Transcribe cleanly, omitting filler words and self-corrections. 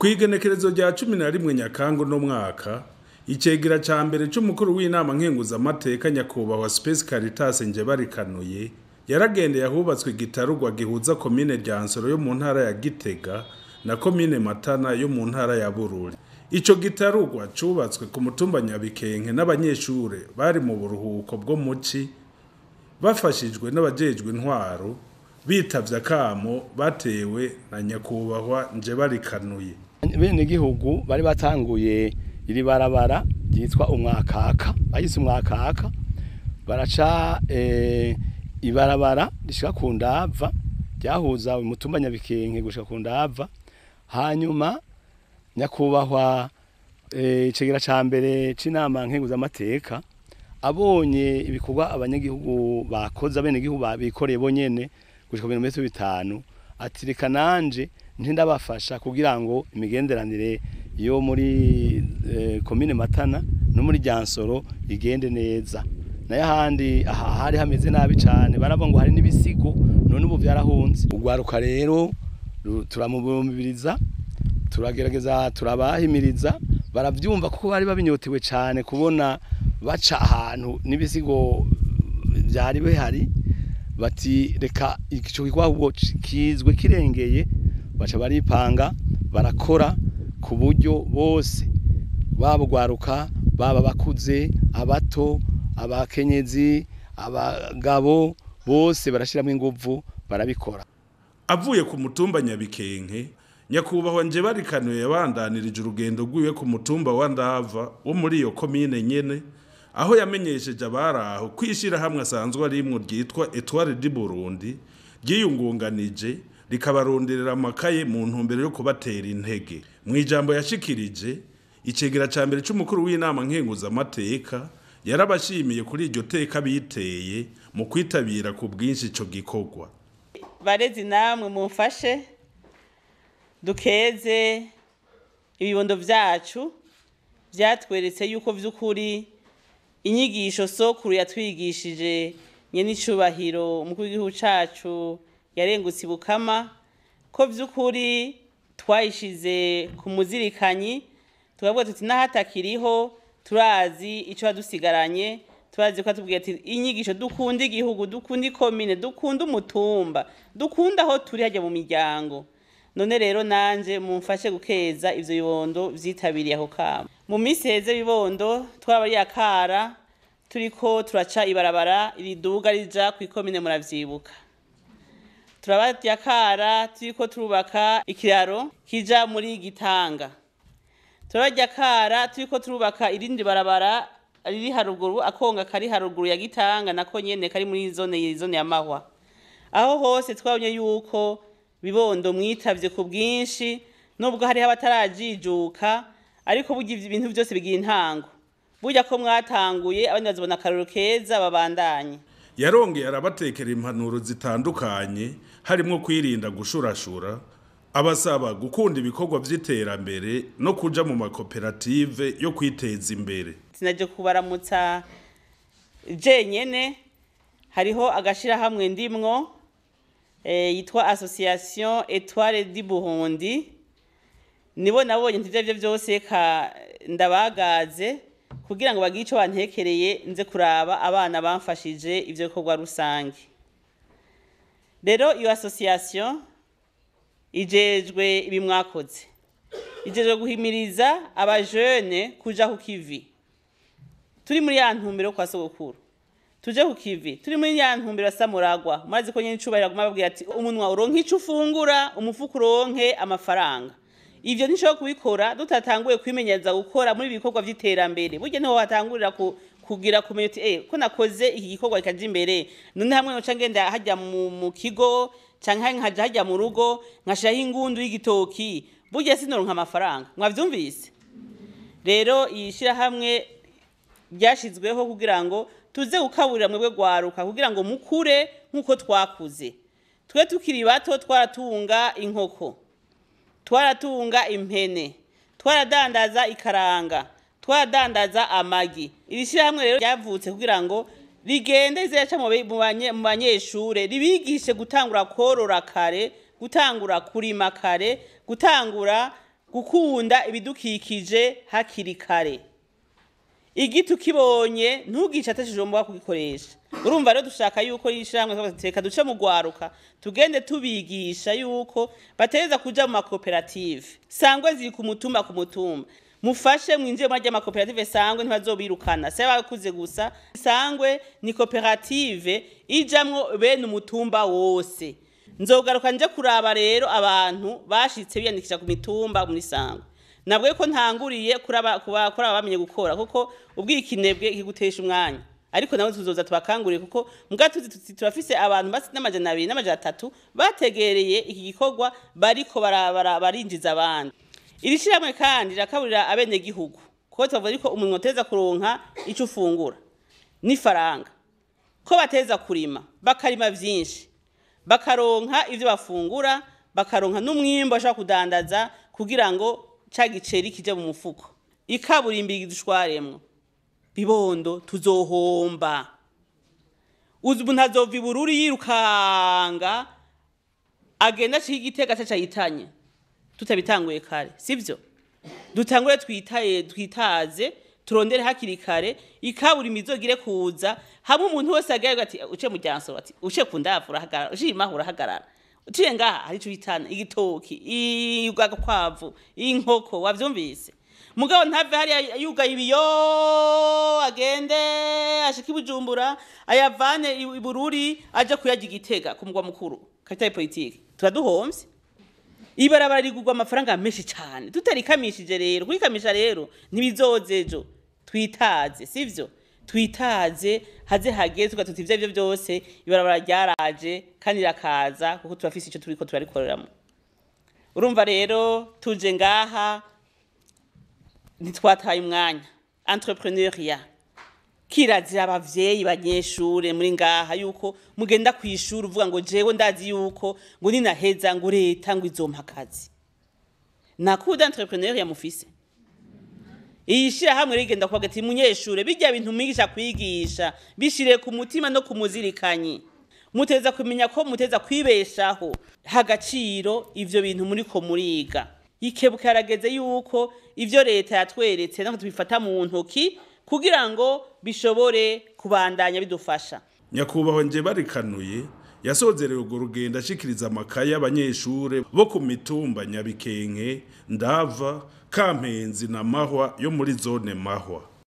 Kw'igenekerezo rya 11 Nyakanga no mwaka, icegera ca mbere c'umukuru w'inama nkenguzamateka nyakubahwa Space Caritas Njebarikanuye yaragendeye ahubatswe igitarugwa gihuza komine Ryansoro yo mu ntara ya Gitega na komine Matana yo mu ntara ya Bururi. Ico gitarugwa cubatswe ku mutumba Nyabikenke n'abanyeshure bari mu buruhuko bwo muci bafashijwe n'abajejwe intwaro bitavye akamo batewe na nyakubahwa Njebarikanuye. Bene gihugu bari batanguye iri barabara ryitwa umwakaka, bayise umwakaka, baraca ibarabara rishika ku Ndava ryahuza umutumba Nyabikenke gushika ku Ndava. Hanyuma nyakubahwa icegera ca mbere c'inama nkenguzamateka abonye ibikorwa abanyagihugu bakoze, abenegihugu babikoreye bonyene gushika ku birometero 5, ati reka nanje ntindabafasha kugira ngo imigenderanire yo muri komine Matana no muri Ryansoro igende neza. Nayo ahandi aha hari hameze nabi cane, baravuga ngo hari n'ibisigo, none ubu vyarahunze. Ugwaruka rero turamubumviriza, turagerageza turabahimiriza, baravyumva kuko bari babinyotewe cane kubona baca ahantu n'ibisigo vyari bihari, bati reka ico gikorwa kizwe kirengeye. Baca baripanga barakora ku buryo bose baba gwaruka, baba bakuze, abato, abakenyezi, abagabo, bose barashiramwo inguvu barabikora. Avuye ku mutumba Nyabikenke, nyakubahwa Njebarikanuye yabandanirije urugendo rwiwe ku mutumba wa Ndava wo muri iyo komine nyene, aho yamenyesheje abari aho kwishirahamwe asanzwe arimwo ryitwa Etoile du Burundi ryiyungunganije rikabaronderera amakaye mu ntumbero yo kubatera intege. Mu ijambo yashikirije, icegera ca mbere c'umukuru w'inama nkenguzamateka yarabashimiye kuri iryo teka biteye mu kwitabira ku bwinshi ico gikorwa. Barezi namwe mumfashe dukeze ibibondo vyacu vyatweretse yuko vy'ukuri inyigisho sokuru yatwigishije nyene icubahiro umukuru w'igihugu cacu yarengutse ibukama, ko vy'ukuri twayishize ku muzirikanyi, tukavuga tuti n'ahatakiriho turazi ico yadusigaranye, turazi ko atubwiye ati inyigisho dukunda igihugu, dukunda ikomine, dukunda umutumba, dukunda aho turi hajya mu miryango. None rero nanje mumfashe gukeza ivyo bibondo vyitabiriye ako kamo. Mu minsi heze bibondo twabari akara turiko turaca ibarabara riduga rija kw'ikomine, muravyibuka. Turabarya akara turiko turubaka ikiraro kija muri Gitanga. Turabarya akara turiko turubaka irindi barabara riri haruguru, akonga kari haruguru ya Gitanga nako nyene kari muri zone ya Mahwa. Aho hose twabonye yuko bibondo mwitavye ku bwinshi, nubwo hariho abatarajijuka, ariko burya ibintu byose bigira intango. Burya ko mwatanguye abandi bazobona akarorero keza babandanye. Yarongeye arabatekera impanuro zitandukanye, harimwo kwirinda gushurashura, abasaba gukunda ibikorwa vy'iterambere no kuja mu makoperative yo kwiteza imbere. Sinaje kubaramutsa jenyene, hariho agashirahamwe ndimwo yitwa Association Etoile du Burundi. Nibo nabonye ntivyo vyose ka ndabagaze kugira ngo bagire ico bantekereye nze kuraba abana bamfashije ivyo bikorwa rusange. Rero iyo association ijejwe ibi mwakoze, ijejwe guhimiriza abajene kuja ku kivi. Turi muri ya ntumbero kwa sogokuru, tuje ku kivi, turi muri ya ntumbero ya Samuragwa. Murazi ko nyene icubahiro aguma ababwira ati umunwa uronke ico ufungura, umufuko uronke amafaranga. Ivyo ntishoboka kubikora tutatanguye kwimenyereza gukora muri ibikorwa vy'iterambere. Burya niho watangurira kugira kumenya uti ko nakoze iki gikorwa kikaja imbere, none hamwe noca ngenda hajya mu kigo canke nkaja hajya mu rugo nkashiraho ingundu y'igitoki, burya sinoronka amafaranga. Mwavyumvise? Rero iyi shirahamwe ryashizweho kugira ngo tuze gukaburira mwebwe gwaruka, kugira ngo mukure nkuko twakuze. Twe tukiri bato twaratunga inkoko, twaratunga impene, twaradandaza ikaranga, twaradandaza amagi. Iri shirahamwe rero ryavutse kugira ngo rigende rizaca mu banyeshure, ribigishe gutangura korora kare, gutangura kurima kare, gutangura Gukunda ibidukikije hakiri kare. Igiti ukibonye ntugice atashijomba kugikoresha. Urumva rero dushaka yuko yishamwe teka duce mu gwaruka, tugende tubigisha yuko bateza kuja mu makoperative. Sangwe ziri ku mutumba ku mutumba. Mufashe mwinjiye mu makoperative sangwe ntibazobirukana. Se bakuze gusa. Sangwe ni koperative ijamwo bene umutumba wose. Nzogaruka nje kuraba rero abantu bashitse biyandikisha ku mitumba muri sangwe. Nabwe ko ntanguriye kuraba kuraba bamenye gukora kuko ubwikinebwe kigutesha umwanya. Ariko nawe tuzoza tubakanguriye kuko mbwa tuzi turafise abantu basi n'200 n'300 bategereye iki gikorwa bariko barinjiza abandi. Iri shirahamwe kandi rakaburira abene gihugu kuko tuvuga ariko umuntu ateza kuronka ico ufungura n'ifaranga, ko bateza kurima bakarima vyinshi bakaronka ivyo bafungura bakaronka n'umwimbo ashaka kudandaza kugira ngo ca giceri kije mu mufuko. Ikaburimbi dushwaremwo bibondo tuzohomba. Uzi umuntu azova ibururi yirukanga agenda ashika igitega caca yitanye tutabitanguye kare, sivyo? Dutangure twitaye twitaze turondere hakiri kare ikaburimbi izogire kuza hamwe umuntu wese agira ati uce mu ryansoro, ati uce ku ndavu urahagarara, ushima urahagarara, uciye ngaha hari ico bitana igitoki, igakwavu, inkoko, wavyumvise? Mugabo ntave hariya yugaye ibiyo agende ashike ibujumbura ayavane ibururi aje kuyarya igitega ku mugwa mukuru kapitale politique. Turaduhomvye. Ibarabara rigurwa amafaranga menshi cyane tutarikamishije rero kurikamisha rero ntibizoze ejo. Twitaze, sivyo? Twitaze haze hageze tuti ivyo byose ibarabara ryaraje kandi rakaza kuko turafise ico turiko turarikoreramo. Urumva rero tuje ngaha ntitwataye umwanya. Entrepreneuriat kirazira abavyeyi banyeshure muri ngaha yuko mugenda kwishura uvuga ngo jewe ndazi yuko ngo ninaheza ngo leta ngo izompa akazi. Nakuda entrepreneuriat mufise. Iyi shirahamwe rigenda kuvuga ati munyeshure bijya bintu mwigisha kwigisha bishire ku mutima no kumuzirikanyi. Muteza kumenya ko muteza kwibeshaho hagaciro ivyo bintu muri ko muriga. Ikebuka yarageze yuko ivyo leta yatweretse nako tubifata mu ntoki kugira ngo bishobore kubandanya bidufasha. Nyakubahwa Njebarikanuye yasozereye urwo rugendo ashikiriza amakaye abanyeshure bo ku mitumba Nyabikenke, Ndava, Kampenzi na Mahwa yo muri zone Mahwa.